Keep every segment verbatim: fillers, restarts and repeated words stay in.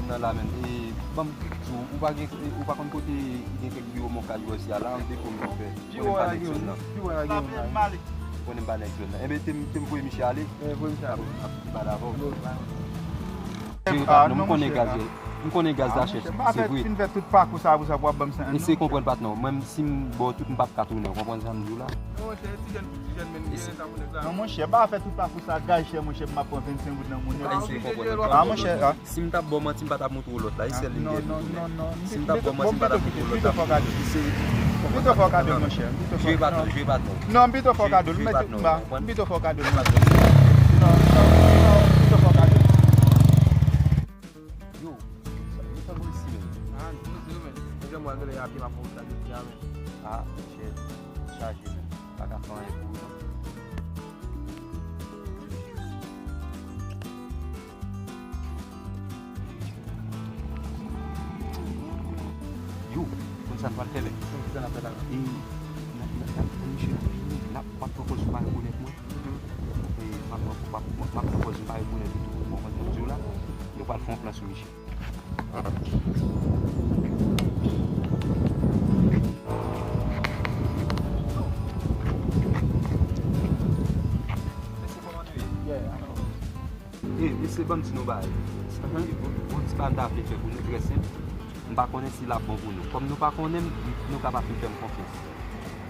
Nan la menm, e, ban m di w, ou pa gen, ou pa konn kote gen kèk biwo mòkaj ou wè si a la, yon defo m te fè. Konnen m pa nèg zòn nan. Konnen m pa nèg zòn nan. Enben, te m, te m voye misye ale. Ap, ap pale avè w. Jere patnè, m konnen gaz, m konnen gaz la chè, se vre. Fin fè tout pakou sa pou sa pou ap ban m sa. Eseye konprann patnè w. Mwen, si m ba w tout, m p ap ka tounen. Ou konprann sa m di w la? Non, monchè, ti jèn, ti jèn, men nou gen sa pou nèg la. Non, monchè, pa fè tout pakou sa, gaz chè, monchè, m ap pran vennsenk goud nan monèt. Eseye konprann. Ah, monchè, ah. Si m t ap ba w manti, m pa t ap montre w lòt la. E sèl li m gen pou tounen. Si m t ap ba w manti, m pa t ap montre w lòt la. Pito fè w kado, monchè. Jere patnè w, jere patnè w. Non, m pito fè w kado, m mèt, m pito fè w kado. Non, non, non, m pito fè w kado. Yo, sa, yo sa mwen isi menm. Ah, nou isi menm. Depi mwen gade a pye m ap fè w sa depi a menm. Ah, monchè, chaje menm. Pa ka fè anyen pou ou non. Yo, konn sa n pral fè menm? Konn sa n ap fè la? E, n ap, n ap, n ap, monchè, n ap, w ap pran pòz ou pa rekonèt mwen. E, m ap pran, m ap, m ap pran pòz m pa rekonèt ou tou. Ou konprann sa m di w la? Yo pral fè yon plan sou misye. Mesye, kòman nou ye? E, mesye, ban m di nou bagay. E, bon, bon, ti bagay m ta vle fè pou nou, trè senp. M pa konnen si l ap bon pou nou. Kòm nou pa konnen m, nou ka pa fin fè m konfyans.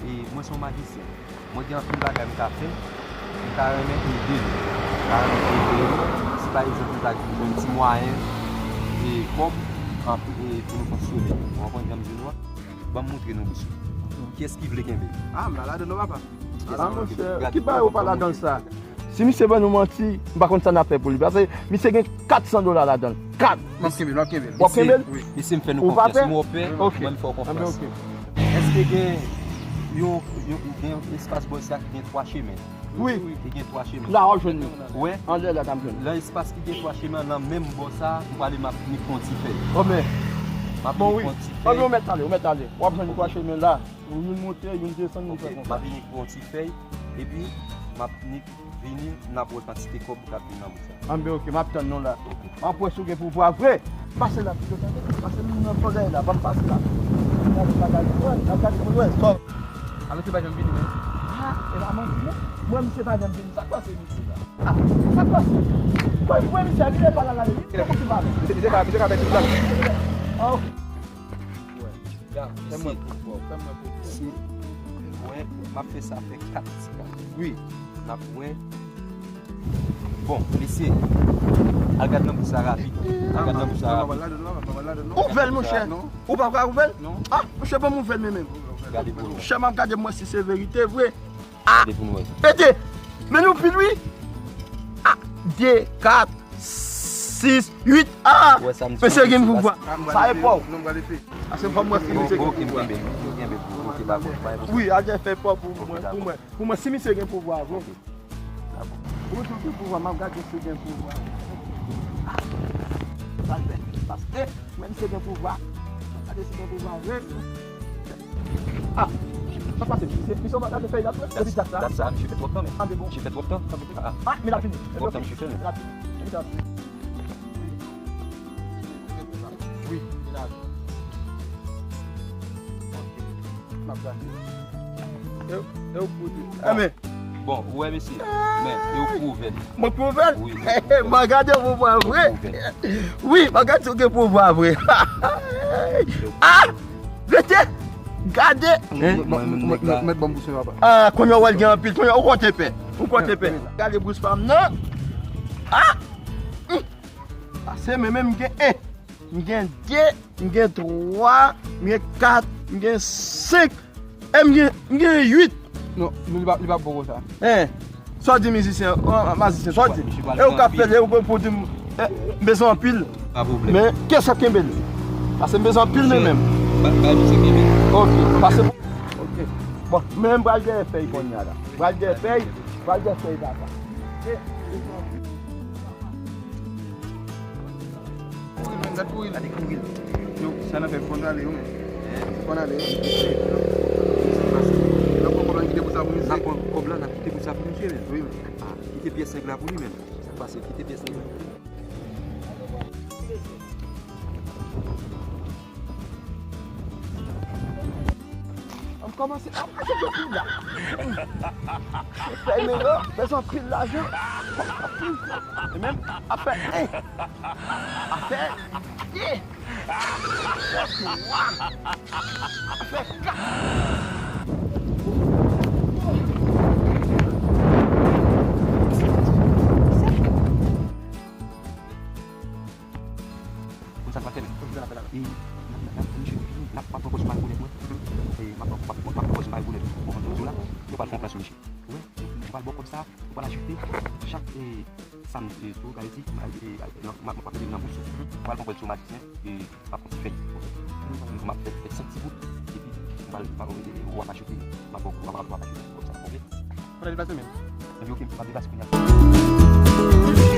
E mwen se yon majisyen. Mwen gen anpil bagay m ka fè. M ta renmen ede nou. M ta renmen ede nou. Si pa egzanp nou ta jwenn ti mwayen e kòb, anpi, e pou nou fonksyone. Ou konprann jan m di nou an? Ban m montre nou misye. Kiyès ki vle kenbe? Ah, m pa ladan non, papa. Ah, monchè, ki bagay ou pa ladan sa? Si misye ban nou manti, m pa konn sa n ap fè pou li. Paske misye gen kat san dola ladan l. Kat! M ap kenbe l, m ap kenbe l. W ap kenbe l? Wi. Mesye, m fè nou konfyans. Si w pè, mwen m fè w konfyans. Èske gen yon, yon, gen yon espas bò sa ki gen twa chemen? Wi. Ki gen twa chemen. La, w ap jwenn li. Wè? Anlè la, n ap jwenn li. Nan espas ki gen twa chemen an, nan menm bò sa, m prale m ap nik yon ti fèy. Bon, men. M ap nik yon ti fèy. Bon, wi. Ou mèt ale, ou mèt ale. W ap jwenn twa chemen la. Youn monte, youn desann, youn fè konsa. M ap vini pou yon ti fèy, epi m ap ni vini, n ap wè kantite kòb k ap vin nan bout sa. Anben, oke, m ap tann nou la. Oke. M ap wè si w gen pouvwa vre. Pase la pito, tande? Pase nou nan fò dèyè la, ban m pase la. Gade, gade, gade, gade pou nou wè. Stop. A, misye pa janm vini, men. Ah, e pa manti, non? Mwen, misye pa janm vini. Sa k pase misye la? Ah, sa k pase? Mwen, mwen, misye a vini, pa la, la, li. Misye, misye ka, misye ka fè ti blag. Ah, oke. Wè. Ya, fè mwen pou vwa. Fè mwen pou vwa. Si mwen, m ap fè sa fè kat ti ka. Wi. N ap wè. Bon, mesye, al gad nan bous la rapid. Al gad nan bous la rapid. Ouvè l, monchè. Ou pa ka ouvè l? Non. Ah, monchè, ban m ouvè l, men menm. Gade pou nou. Monchè, m ap gade, mwen, si se verite vre. Ah! Gade pou nou wè. Ede! Men nou pil, wi! Ah! De, kat, sis, uit. Ah! Mesye gen pouvwa. Sa e pa w. Ase fò m wè si misye gen pouvwa. Wi, al fè pa w pou mwen, pou mwen. Pou mwen, si misye gen pouvwa, vre. Ou di w gen pouvwa, m ap gade si w gen pouvwa. Ah! Sa l fè? Paske, men misye gen pouvwa. Gade si gen pouvwa vre. Ah! Sa pase? Misye, misye pa gade fèy la, epi dat sa. Dat sa, misye fè twòp tan, men. Anben bon. Misye fè twòp tan. Ah, ah. Ah, men l ap vini. Twòp tan, misye fè, men. L ap vini. Li t ap vini. Wi, li la. Ok. M ap gade. E, e w pou di. Enben. Bon, ou wè, mesye. Men, e w pou ouvè l. Mwen pou ouvè l? Wi, wi. Mwen gade pou mwen vre. Wi, mwen gade si w gen pouvwa vre. Ah! Rete! Gade! Mèt ban m bouche, papa. Ah, kounye a w wè l gen anpil. Kounye a ou konte pè. Ou konte pè. Gade bouch pa m nan. Ah! Pase men, men m gen en. M gen de, m gen twa, m gen kat, m gen senk, e m gen, m gen uit. Non, li pa, li pa bon konsa. Hein? Sa w di mizisyen, an, mazisyen, sa w di? E ou k ap fè l, e ou pou di m, eh, m bezwen anpil. Pa pwoblèm. Men, kiyès k ap kenbe l? Pase m bezwen anpil men menm. Ba, ba misye kenbe. Ok, pase. Ok. Bon, men m pral dèyè fèy kounye a la. Pral dèyè fèy, pral dèyè fèy papa. Kouri, men, gad kouri. Gade kouri. Yo, sa n ap fè fò n ale, yo, men. Fò n ale, yo. N ap pran kòb la, n kite pou sa pou misye. N ap pran kòb la, n ap kite pou sa pou misye, men. Wi, men. Ah, kite pyès nèg la pou li, men. Sa k pase, kite pyès nèg la. Kòmanse ap mache depi la. Fè men yo, bezwen anpil lajan. Anpil. E menm, ap fè en. Ap fè de. Ap fè twa. Ap fè kat. Konn sa n pral fè menm? E, n ap, n ap, n ap, misye, n ap, m ap pran pòz m al bonèt mwen. E, m ap, m ap, m ap pran pòz m al bonèt mwen. Bon, jodi la, nou pral fè yon plan sou misye. Ou wè, nou pral bò kòb sa, nou pral ajoute chak, e, sa n, e, tou, ka di, m, e, e, nan, m ap, m ap mete nan bous ou. Nou pral pran pòz sou magicien, e, m ap pran ti fèy. M ap fè, fè senk ti bout, epi m pral, m ap, e, e, w ap ajoute, m ap, w ap, w ap ajoute kòb sa, oke? Fò n deplase menm. Epi, oke, m ap deplase kounye a.